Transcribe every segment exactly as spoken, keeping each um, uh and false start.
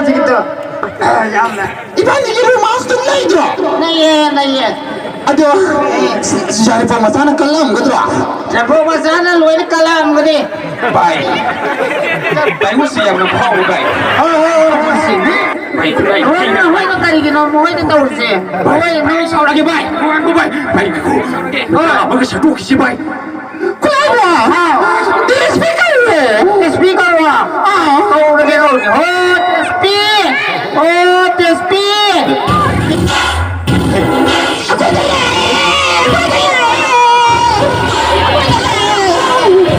ꯁꯤꯗꯣ, ꯌꯥꯝꯅ꯫ ꯏꯕꯥꯅꯤꯒꯤ ꯔꯣꯃꯥꯟꯁꯇꯨ ꯂꯩꯗ꯭ꯔꯣ? ꯂꯩꯌꯦ, ꯂꯩꯌꯦ꯫ ꯑꯗꯣ, ꯌꯥꯔꯤꯐꯧ ꯃꯆꯥꯅ ꯀꯜꯂꯝꯒꯗ꯭ꯔꯣ? ꯌꯥꯔꯤꯐꯧ ꯃꯆꯥꯅ ꯂꯣꯏꯅ ꯀꯜꯂꯛꯑꯝꯒꯅꯤ꯫ ꯚꯥꯏ, ꯚꯥꯏ, ꯃꯁꯤ ꯌꯥꯝꯅ ꯐꯥꯎꯕ ꯚꯥꯏ꯫ ꯍꯣꯏ, ꯍꯣꯏ, ꯍꯣꯏ, ꯍꯣꯏ꯫ ꯚꯥꯏ, ꯚꯥꯏ, ꯃꯈꯣꯏꯅ, ꯃꯈꯣꯏꯅ ꯀꯔꯤꯒꯤꯅꯣ ꯃꯈꯣꯏꯅ ꯇꯧꯔꯤꯁꯦ? ꯚꯥꯏ, ꯃꯈꯣꯏ, ꯃꯈꯣꯏ ꯁꯥꯎꯔꯛꯑꯒꯦ ꯚꯥꯏ, ꯉꯥꯏꯈꯣ ꯚꯥꯏ, ꯚꯥꯏ, ꯉꯥꯏꯈꯣ꯫ ꯍꯣꯏ꯫ ꯑꯃꯒ ꯁꯠꯇꯣꯛꯈꯤꯁꯤ ꯚꯥꯏ꯫ ꯈꯨꯠꯂꯥꯏꯕ! ꯍꯥꯎ꯫ ꯗꯤ ꯑꯦꯁ ꯄꯤ ꯀꯧꯔꯦ꯫ ꯗꯤ ꯑꯦꯁ ꯄꯤ ꯀꯧꯔꯣ? ꯑꯥ꯫ ꯀꯧꯔꯒꯦ, ꯀꯧꯔꯒꯦ꯫ ꯍꯣ, ꯗꯤ ꯑꯦꯁ ꯄꯤ! ꯍꯣ, ꯗꯤ ꯑꯦꯁ ꯄꯤ! ꯑꯩꯈꯣꯏꯗ ꯂꯥꯛꯑꯦ! ꯑꯩꯈꯣꯏꯗ ꯂꯥꯛꯑꯦ! ꯑꯩꯈꯣꯏꯗ ꯂꯥꯛꯑꯦ!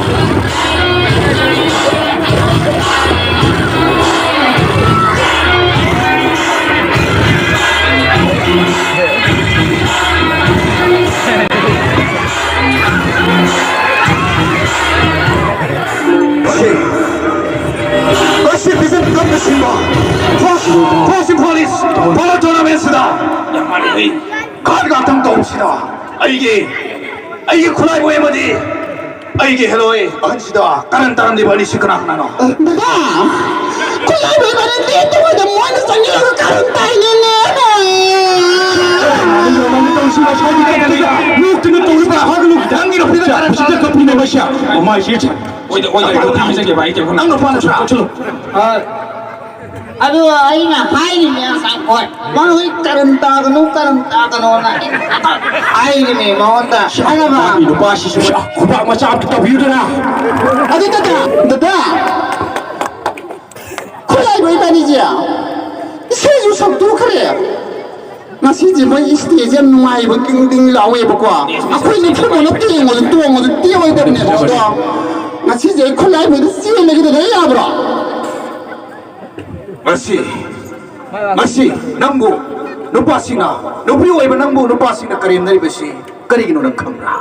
ꯃꯁꯤ, ꯃꯁꯤ ꯚꯤꯖꯟ ꯀꯞꯅ ꯁꯤꯟꯕ ꯐꯣꯔꯁ, ꯐꯣꯔꯁ ꯏꯝꯐꯥꯂꯤꯁ ꯄꯣꯂꯣ ꯇꯣꯔꯅꯥꯃꯦꯟꯁꯤꯗ ꯀꯥꯔꯠ ꯉꯥꯛꯇꯪ ꯇꯧꯕꯁꯤꯗ ꯑꯩꯒꯤ, ꯑꯩꯒꯤ ꯈꯨꯠꯂꯥꯏꯕ ꯑꯃꯗꯤ ꯑꯩꯒꯤ ꯍꯦꯂꯣꯏ ꯑꯍꯟꯁꯤꯗ ꯀꯔꯟ ꯇꯥꯔꯝꯂꯤꯕ ꯑꯅꯤꯁꯤ ꯀꯅꯥ ꯀꯅꯥꯅꯣ? ꯗꯗꯥ, ꯈꯨꯠꯂꯥꯏꯕ ꯏꯕꯥꯅꯤ ꯂꯦꯞꯇꯕꯗ ꯃꯣꯏꯅ ꯆꯪꯁꯤꯜꯂꯒ ꯀꯔꯟ ꯇꯥꯏꯅꯦꯅꯦ꯫ ꯅꯣꯛꯇꯅ ꯇꯧꯔꯤꯕ ꯍꯥꯏꯒꯅꯨ꯫ ꯅꯪꯒꯤ ꯅꯨꯄꯤꯗ ꯀꯔꯟ ꯁꯤꯗ ꯀꯞꯄꯤꯅꯦ ꯃꯁꯤ꯫ ꯃꯃꯥꯏꯁꯤ꯫ ꯑꯣꯏꯗ, ꯑꯣꯏꯗ, ꯑꯣꯏꯗ, ꯍꯥꯏꯖꯒꯦ ꯚꯥꯏ, ꯏꯆꯦ꯫ ꯅꯪ ꯅꯨꯄꯥ ꯅꯠꯇ꯭ꯔꯥ? ꯆꯠꯂꯣ꯫ ꯑꯗꯨ ꯑꯩꯅ ꯍꯥꯏꯔꯤꯅꯦ ꯉꯁꯥꯏ꯫ ꯍꯣꯏ꯫ ꯃꯥ ꯍꯧꯖꯤꯛ ꯀꯔꯟ ꯇꯥꯒꯅꯨ, ꯀꯔꯟ ꯇꯥꯒꯅꯣꯅ ꯑꯩꯅ ꯍꯥꯏꯔꯤꯅꯦ ꯃꯉꯣꯟꯗ꯫ ꯈꯪꯉꯕ? ꯃꯥꯒꯤ ꯅꯨꯄꯥꯁꯤꯁꯨ ꯈꯨꯕꯥꯛ ꯃꯆꯥ ꯑꯝꯇ ꯇꯧꯕꯤꯌꯨꯗꯅ꯫ ꯑꯗꯨ ꯗꯗꯥ, ꯗꯗꯥ, ꯈꯨꯠꯂꯥꯏꯕ ꯏꯕꯥꯅꯤꯁꯦ ꯏꯁꯩꯁꯨ ꯁꯛꯇꯣꯛꯈ꯭ꯔꯦ꯫ ꯉꯁꯤꯁꯦ ꯃꯣꯏ ꯁ꯭ꯇꯦꯖꯁꯦ ꯌꯥꯝ ꯅꯨꯡꯉꯥꯏꯕ, ꯇꯤꯡ ꯇꯤꯡ ꯂꯥꯎꯋꯦꯕꯀꯣ꯫ ꯑꯩꯈꯣꯏꯅ ꯐꯤꯂꯝ ꯑꯃ ꯇꯣꯡꯉꯁꯨ, ꯇꯣꯡꯉꯁꯨ ꯇꯦꯛꯑꯣꯏꯗꯕꯅꯦꯕ꯫ ꯑꯗꯣ ꯉꯁꯤꯁꯦ ꯑꯩ ꯈꯨꯠꯂꯥꯏꯕꯗ ꯆꯦꯜꯂꯒꯦ ꯗꯗꯥ, ꯌꯥꯕ꯭ꯔꯣ? ꯃꯁꯤ, ꯃꯁꯤ ꯅꯪꯕꯨ ꯅꯨꯄꯥꯁꯤꯡꯅ, ꯅꯨꯄꯤ ꯑꯣꯏꯕ ꯅꯪꯕꯨ ꯅꯨꯄꯥꯁꯤꯡꯅ ꯀꯔꯦꯝꯅꯔꯤꯕꯁꯤ ꯀꯔꯤꯒꯤꯅꯣ ꯅꯪ ꯈꯪꯕ꯭ꯔꯥ?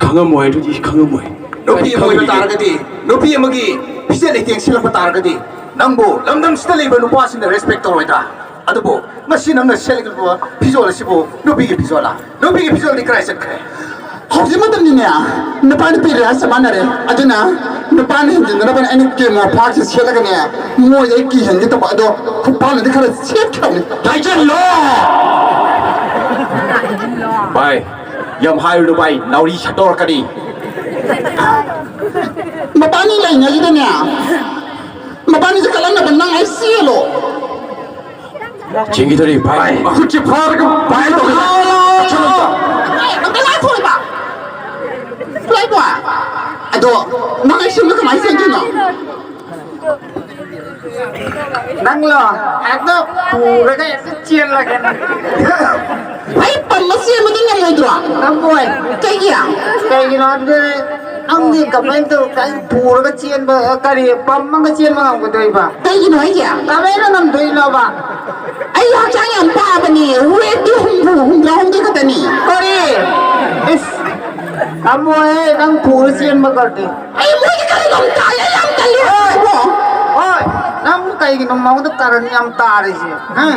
ꯈꯪꯉꯝꯃꯣꯏ, ꯑꯗꯨꯗꯤ ꯈꯪꯉꯝꯃꯣꯏ꯫ ꯅꯨꯄꯤ ꯑꯃ ꯑꯣꯏꯕ ꯇꯥꯔꯒꯗꯤ, ꯅꯨꯄꯤ ꯑꯃꯒꯤ ꯐꯤꯖꯦꯠ ꯂꯩꯇꯦꯡ ꯁꯦꯠꯂꯛꯄ ꯇꯥꯔꯒꯗꯤ, ꯅꯪꯕꯨ ꯂꯝꯗꯝꯁꯤꯗ ꯂꯩꯕ ꯅꯨꯄꯥꯁꯤꯡꯅ ꯔꯦꯁꯄꯦꯛ ꯇꯧꯔꯣꯏꯗ꯭ꯔꯥ? ꯑꯗꯨꯕꯨ ꯉꯁꯤ ꯅꯪꯅ ꯁꯦꯠꯂꯤꯕ ꯐꯤꯖꯣꯜ ꯑꯁꯤꯕꯨ ꯅꯨꯄꯤꯒꯤ ꯐꯤꯖꯣꯜꯂꯥ? ꯅꯨꯄꯤꯒꯤ ꯐꯤꯖꯣꯜꯗꯤ ꯀꯗꯥꯏ ꯆꯠꯈ꯭ꯔꯦ? ꯍꯧꯖꯤꯛ ꯃꯇꯝꯗꯤꯅꯦ, ꯅꯨꯄꯥ ꯅꯨꯄꯤ ꯔꯦꯁ ꯆꯞ ꯃꯥꯟꯅꯔꯦ꯫ ꯑꯗꯨꯅ ꯅꯨꯄꯥꯅ ꯍꯦꯟꯖꯤꯟꯅꯅꯕꯅ ꯑꯩꯅ ꯀꯦꯃꯣ ꯐ꯭ꯂꯥꯛꯁꯦ ꯁꯦꯠꯂꯒꯅꯦ, ꯃꯣꯏꯗ ꯑꯩ ꯀꯤꯍꯟꯒꯦ ꯇꯧꯕ꯫ ꯑꯗꯣ ꯈꯨꯄꯥꯛꯅꯗꯤ ꯈꯔ ꯁꯦꯠꯈ꯭ꯔꯕꯅꯤ꯫ ꯍꯥꯏꯖꯜꯂꯣ! ꯚꯥꯏ, ꯌꯥꯝ ꯍꯥꯏꯔꯨꯅꯨ ꯚꯥꯏ, ꯅꯥꯎꯔꯤ ꯁꯠꯇꯣꯔꯛꯀꯅꯤ꯫ ꯃꯕꯥꯅꯤ ꯂꯩꯅꯔꯤꯗꯅꯦ, ꯃꯕꯥꯅꯤꯁꯦ ꯀꯜꯂꯛꯅꯕ ꯅꯪ ꯑꯩ ꯆꯦꯜꯂꯣ꯫ ꯆꯦꯟꯈꯤꯗꯣꯔꯤ ꯚꯥꯏ꯫ ꯃꯈꯨꯠꯁꯦ ꯐꯥꯔꯒ ꯚꯥꯏ ꯇꯧꯔꯦ꯫ ꯑꯝꯇ ꯂꯥꯛꯈꯣꯏꯕ꯫ ꯂꯥꯛꯈꯣ꯫ ꯑꯗꯣ ꯅꯪ ꯑꯩ ꯁꯤꯡꯗ ꯀꯃꯥꯏꯅ ꯆꯦꯟꯗꯣꯏꯅꯣ? ꯅꯪꯂꯣ? ꯍꯦꯛꯇ ꯄꯨꯔꯒ ꯍꯦꯛꯇ ꯆꯦꯜꯂꯒꯦ꯫ ꯑꯩ ꯄꯝꯃ ꯆꯦꯟꯕꯗꯤ ꯉꯝꯃꯣꯏꯗ꯭ꯔꯣ? ꯉꯝꯃꯣꯏ꯫ ꯀꯩꯒꯤ? ꯀꯩꯒꯤꯅꯣ ꯍꯥꯏꯕꯗꯤ ꯅꯪꯗꯤ ꯀꯃꯥꯏꯅ ꯇꯧ-, ꯀꯃꯥꯏꯅ ꯄꯨꯔꯒ ꯆꯦꯟꯕ, ꯀꯔꯤ ꯄꯝꯃꯒ ꯆꯦꯟꯕ ꯉꯝꯒꯗꯣꯏꯕ? ꯀꯩꯒꯤꯅꯣ ꯍꯥꯏꯁꯦ? ꯀꯃꯥꯏꯅ ꯉꯝꯗꯣꯏꯅꯣꯕ? ꯑꯩ ꯍꯛꯆꯥꯡ ꯌꯥꯝ ꯄꯥꯕꯅꯦ, ꯋꯦꯠꯇꯤ ꯍꯨꯝꯐꯨ, ꯍꯨꯝꯗ꯭ꯔꯥ ꯍꯨꯝꯗꯣꯏ ꯈꯛꯇꯅꯤ꯫ ꯀꯔꯤ? ꯏꯁ, ꯉꯝꯃꯣꯏꯍꯦ, ꯅꯪ ꯄꯨꯔ ꯆꯦꯟꯕ ꯀꯗꯤ꯫ ꯑꯩ ꯃꯣꯏꯗꯤ ꯀꯔꯤ ꯉꯝ ꯇꯥꯏ? ꯑꯩ ꯌꯥꯝ ꯇꯜꯂꯤ ꯍꯥꯏꯕꯣ꯫ ꯍꯣꯏ, ꯅꯪ ꯀꯩꯒꯤꯅꯣ ꯃꯉꯣꯟꯗ ꯀꯔꯟ ꯌꯥꯝ ꯇꯥꯔꯤꯁꯦ? ꯍꯥ?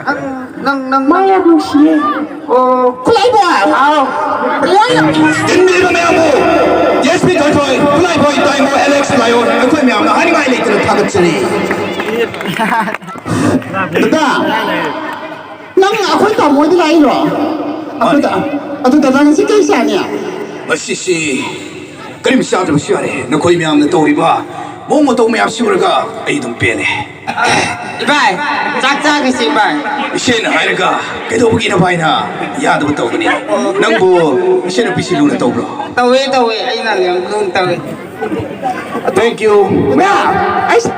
ꯅꯪ, ꯅꯪ, ꯅꯪ, ꯃꯥ ꯅꯪ꯫ ꯌꯥꯝ ꯅꯨꯡꯁꯤꯌꯦ꯫ ꯑꯣ꯫ ꯈꯨꯠꯂꯥꯏꯕꯣꯏ! ꯍꯥꯎ꯫ ꯃꯣꯏ ꯌꯥꯝ ꯇꯤꯟꯕꯤꯔꯤꯕ ꯃꯌꯥꯝꯕꯨ, ꯗꯤ ꯑꯦꯁ ꯄꯤ ꯊꯣꯏꯊꯣꯏ, ꯈꯨꯠꯂꯥꯏꯕꯣꯏ, ꯇꯥꯏꯃꯣ ꯑꯦꯂꯦꯛꯁ ꯂꯥꯏꯑꯣꯟ, ꯑꯩꯈꯣꯏ ꯃꯌꯥꯝꯅ ꯍꯥꯏꯅꯤꯡꯉꯥꯏ ꯂꯩꯇꯅ ꯊꯥꯒꯠꯆꯔꯤ꯫ ꯗꯗꯥ, ꯅꯪ ꯑꯩꯈꯣꯏ ꯇꯥꯃꯣꯗꯤ ꯂꯥꯛꯏꯔꯣ? ꯑꯩꯈꯣꯏ ꯇꯥ-, ꯑꯗꯨ ꯗꯗꯥ ꯉꯁꯤ ꯀꯩ ꯆꯥꯅꯤ? ꯉꯁꯤꯁꯤ ꯀꯔꯤꯝ ꯆꯥꯗ꯭ꯔꯕꯁꯨ ꯌꯥꯔꯦ꯫ ꯅꯈꯣꯏ ꯃꯌꯥꯝꯅ ꯇꯧꯔꯤꯕ ꯃꯑꯣꯡ ꯃꯇꯧ ꯃꯌꯥꯝꯁꯤ ꯎꯔꯒ ꯑꯩ ꯑꯗꯨꯝ ꯄꯦꯜꯂꯦ꯫ ꯏꯕꯥꯏ, ꯆꯥꯛ ꯆꯥꯈꯤꯁꯤ, ꯏꯕꯥꯏ꯫ ꯏꯆꯦꯅ ꯍꯥꯏꯔꯒ ꯀꯩꯗꯧꯕꯒꯤꯅꯣ ꯚꯥꯏꯅ ꯌꯥꯗꯕ ꯇꯧꯒꯅꯤ? ꯅꯪꯕꯨ ꯏꯆꯦ ꯅꯨꯄꯤꯁꯤ ꯂꯨꯅ ꯇꯧꯕ꯭ꯔꯣ? ꯇꯧꯋꯦ, ꯇꯧꯋꯦ, ꯑꯩꯅ ꯌꯥꯝ ꯂꯨꯅ ꯇꯧꯋꯦ꯫ Thank you, ꯃꯌꯥꯝ꯫ ꯑꯩꯁ,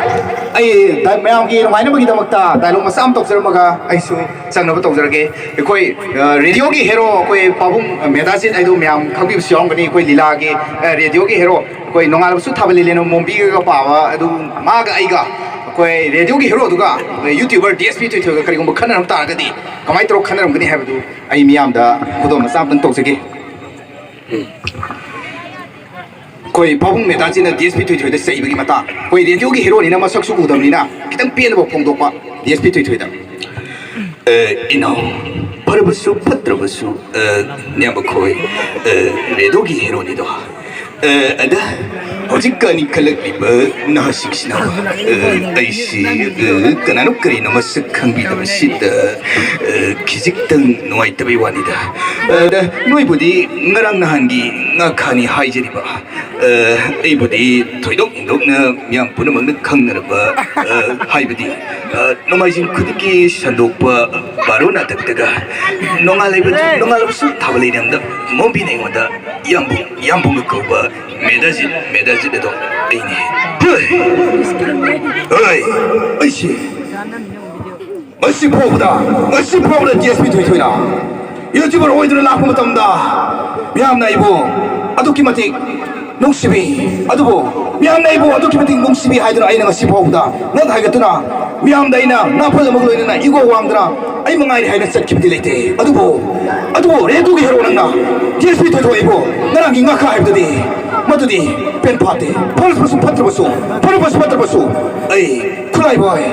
ꯑꯩ ꯗ-, ꯃꯌꯥꯝꯒꯤ ꯅꯨꯡꯉꯥꯏꯅꯕꯒꯤꯗꯃꯛꯇ dialogue ꯃꯆꯥ ꯑꯃ ꯇꯧꯖꯔꯝꯃꯒ ꯑꯩꯁꯨ ꯆꯪꯅꯕ ꯇꯧꯖꯔꯒꯦ꯫ ꯑꯩꯈꯣꯏ, ꯑ, radioꯒꯤ hero ꯑꯩꯈꯣꯏ ꯄꯥꯕꯨꯡ ꯃꯦꯙꯥꯖꯤꯠ ꯍꯥꯏꯗꯣ ꯃꯌꯥꯝ ꯈꯪꯕꯤꯕꯁꯨ ꯌꯥꯎꯔꯝꯒꯅꯤ꯫ ꯑꯩꯈꯣꯏ ꯂꯤꯂꯥꯒꯤ, ꯑ, radioꯒꯤ hero ꯑꯩꯈꯣꯏ ꯅꯣꯡꯉꯥꯜꯂꯕꯁꯨ ꯊꯥꯕꯜ ꯂꯤꯂꯦꯟ ꯃꯣꯝꯕꯤꯒꯒ ꯄꯥꯕ ꯑꯗꯨ ꯃꯥꯒ ꯑꯩꯒ ꯑꯩꯈꯣꯏ radioꯒꯤ heroꯗꯨꯒ ꯑꯩꯈꯣꯏ YouTuber ꯗꯤ ꯑꯦꯁ ꯄꯤ ꯊꯣꯏꯊꯣꯏꯒ ꯀꯔꯤꯒꯨꯝꯕ ꯈꯟꯅꯔꯝ ꯇꯥꯔꯒꯗꯤ ꯀꯃꯥꯏꯅ ꯇꯧꯔ ꯈꯟꯅꯔꯝꯒꯅꯤ ꯍꯥꯏꯕꯗꯨ ꯑꯩ ꯃꯤꯌꯥꯝꯗ ꯈꯨꯗꯣꯜ ꯃꯆꯥ ꯑꯝꯇꯪ ꯇꯧꯖꯒꯦ꯫ ꯑꯩꯈꯣꯏ ꯄꯥꯕꯨꯡ ꯃꯦꯙꯥꯖꯤꯠꯅ ꯗꯤ ꯑꯦꯁ ꯄꯤ ꯊꯣꯏꯊꯣꯏꯗ ꯆꯩꯕꯒꯤ ꯃꯇꯥꯡ, ꯑꯩꯈꯣꯏ radioꯒꯤ heroꯅꯤꯅ ꯃꯁꯛꯁꯨ ꯎꯗꯕꯅꯤꯅ ꯈꯤꯇꯪ ꯄꯦꯟꯗꯕ ꯐꯣꯡꯗꯣꯛꯄ ꯗꯤ ꯑꯦꯁ ꯄꯤ ꯊꯣꯏꯊꯣꯏꯗ꯫ ꯑꯦ, ꯏꯅꯥꯎ, ꯐꯔꯕꯁꯨ ꯐꯠꯇ꯭ꯔꯕꯁꯨ, ꯑ, ꯅꯌꯥꯝꯕ ꯈꯣꯏ, ꯑ, ꯔꯦꯗꯤꯑꯣꯒꯤ ꯍꯦꯔꯣꯅꯤꯗꯣ꯫ ꯑ, ꯑꯗ ꯍꯧꯖꯤꯛꯀꯥꯟ ꯏꯟꯈꯠꯂꯛꯂꯤꯕ ꯅꯍꯥꯁꯤꯡꯁꯤꯅ, ꯑ, ꯑꯩꯁꯤ, ꯑ, ꯀꯅꯥꯅꯣ ꯀꯔꯤꯅꯣ ꯃꯁꯛ ꯈꯪꯕꯤꯗꯕꯁꯤꯗ, ꯑ, ꯈꯤꯖꯤꯛꯇꯪ ꯅꯨꯡꯉꯥꯏꯇꯕꯩ ꯋꯥꯅꯤꯗ꯫ ꯑꯗ ꯅꯣꯏꯕꯨꯗꯤ ꯉꯔꯥꯡ ꯅꯍꯥꯟꯒꯤ ꯉꯥꯈꯥꯅꯤ ꯍꯥꯏꯖꯔꯤꯕ꯫ ꯑ, ꯑꯩꯕꯨꯗꯤ ꯊꯣꯏꯗꯣꯛ ꯍꯦꯟꯗꯣꯛꯅ ꯃꯤꯌꯥꯝ ꯄꯨꯝꯅꯃꯛꯅ ꯈꯪꯅꯔꯕ, ꯑ, ꯍꯥꯏꯕꯗꯤ, ꯑ, ꯅꯣꯡꯃꯥꯏꯖꯤꯡ ꯈꯨꯗꯤꯡꯒꯤ ꯁꯟꯗꯣꯛꯄ ꯕꯥꯔꯣ ꯅꯥꯇꯛꯇꯒ ꯅꯣꯡꯉꯥꯜꯂꯩꯕ-, ꯅꯣꯡꯉꯥꯜꯂꯕꯁꯨ ꯊꯥꯕ ꯂꯩꯔꯝꯗ ꯃꯣꯝꯕꯤꯅ ꯑꯩꯉꯣꯟꯗ ꯌꯥꯝꯕꯨꯡ, ꯌꯥꯝꯕꯨꯡꯒ ꯀꯧꯕ ꯃꯦꯗꯥꯖꯤꯠ, ꯃꯦꯗꯥꯖꯤꯠ ꯑꯗꯣ ꯑꯩꯅꯦ꯫ ꯍꯣꯏ! ꯍꯣꯏ! ꯑꯩꯁꯦ ꯉꯁꯤ ꯐꯥꯎꯕꯗ, ꯉꯁꯤ ꯐꯥꯎꯕꯗ ꯗꯤ ꯑꯦꯁ ꯄꯤ ꯊꯣꯏꯊꯣꯏꯅ YouTuber ꯑꯣꯏꯗꯨꯅ ꯂꯥꯛꯄ ꯃꯇꯝꯗ ꯃꯤꯌꯥꯝꯅ ꯑꯩꯕꯨ ꯑꯗꯨꯛꯀꯤ ꯃꯇꯤꯛ ꯅꯨꯡꯁꯤꯕꯤ꯫ ꯑꯗꯨꯕꯨ ꯃꯤꯌꯥꯝꯅ ꯑꯩꯕꯨ ꯑꯗꯨꯛꯀꯤ ꯃꯇꯤꯛ ꯅꯨꯡꯁꯤꯕꯤ ꯍꯥꯏꯗꯨꯅ ꯑꯩꯅ ꯉꯁꯤ ꯐꯥꯎꯕꯗ ꯉꯛ ꯍꯥꯏꯒꯠꯇꯨꯅ ꯃꯤꯌꯥꯝꯗ ꯑꯩꯅ ꯅꯥꯄꯜ ꯑꯃꯒ ꯂꯣꯏꯅꯅ ꯏꯒꯣ ꯋꯥꯡꯗꯅ ꯑꯩ ꯃꯉꯥꯏꯔꯦ ꯍꯥꯏꯅ ꯆꯠꯈꯤꯕꯗꯤ ꯂꯩꯇꯦ꯫ ꯑꯗꯨꯕꯨ, ꯑꯗꯨꯕꯨ ꯔꯦꯗꯤꯑꯣꯒꯤ ꯍꯦꯔꯣ ꯅꯪꯅ ꯗꯤ ꯑꯦꯁ ꯄꯤ ꯊꯣꯏꯊꯣꯏ ꯑꯩꯕꯨ ꯉꯔꯥꯡꯒꯤ ꯉꯥꯈꯥ ꯍꯥꯏꯕꯗꯨꯗꯤ ꯃꯗꯨꯗꯤ ꯄꯦꯟ ꯐꯥꯠꯇꯦ꯫ ꯐꯔꯕꯁꯨ ꯐꯠꯇ꯭ꯔꯕꯁꯨ, ꯐꯔꯕꯁꯨ ꯐꯠꯇ꯭ꯔꯕꯁꯨ ꯑꯩ ꯈꯨꯠꯂꯥꯏꯕꯣꯏ,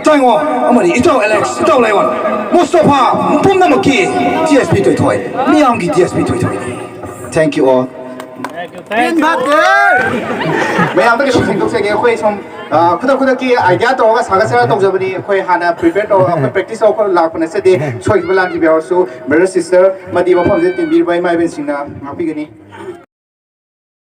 ꯇꯥꯏꯉꯣ ꯑꯃꯗꯤ ꯏꯇꯥꯎ ꯑꯦꯂꯦꯛꯁ, ꯏꯇꯥꯎ ꯂꯥꯏꯑꯣꯟ, ꯃꯨꯁꯇꯣꯐꯥ ꯄꯨꯝꯅꯃꯛꯀꯤ ꯗꯤ ꯑꯦꯁ ꯄꯤ ꯊꯣꯏꯊꯣꯏ, ꯃꯤꯌꯥꯝꯒꯤ ꯗꯤ ꯑꯦꯁ ꯄꯤ ꯊꯣꯏꯊꯣꯏꯅꯤ꯫ Thank you all. ꯄꯦꯟ ꯐꯥꯠꯇꯦ꯫ ꯃꯌꯥꯝꯗ ꯀꯩꯁꯨ ꯐꯣꯡꯗꯣꯛꯆꯒꯦ꯫ ꯑꯩꯈꯣꯏ ꯁꯨꯝ, ꯑ, ꯈꯨꯗꯛ ꯈꯨꯗꯛꯀꯤ ꯑꯥꯏꯗꯤꯌꯥ ꯇꯧꯔꯒ ꯁꯥꯒꯠꯆꯔꯒ ꯇꯧꯖꯕꯅꯤ꯫ ꯑꯩꯈꯣꯏ ꯍꯥꯟꯅ ꯄ꯭ꯔꯤꯄꯦꯌꯔ ꯇꯧꯔꯒ ꯑꯩꯈꯣꯏ ꯄ꯭ꯔꯦꯛꯇꯤꯁ ꯇꯧꯔꯒ ꯂꯥꯛꯄ ꯅꯠꯆꯗꯦ꯫ ꯁꯣꯏꯈꯤꯕ ꯂꯥꯟꯈꯤꯕ ꯌꯥꯎꯔꯁꯨ ꯕ꯭ꯔꯗꯔ ꯁꯤꯁꯇꯔ ꯑꯃꯗꯤ ꯃꯐꯝꯁꯤꯗ ꯇꯤꯟꯕꯤꯔꯤꯕ ꯏꯃꯥ ꯏꯕꯦꯟꯁꯤꯡꯅ ꯉꯥꯛꯄꯤꯒꯅꯤ꯫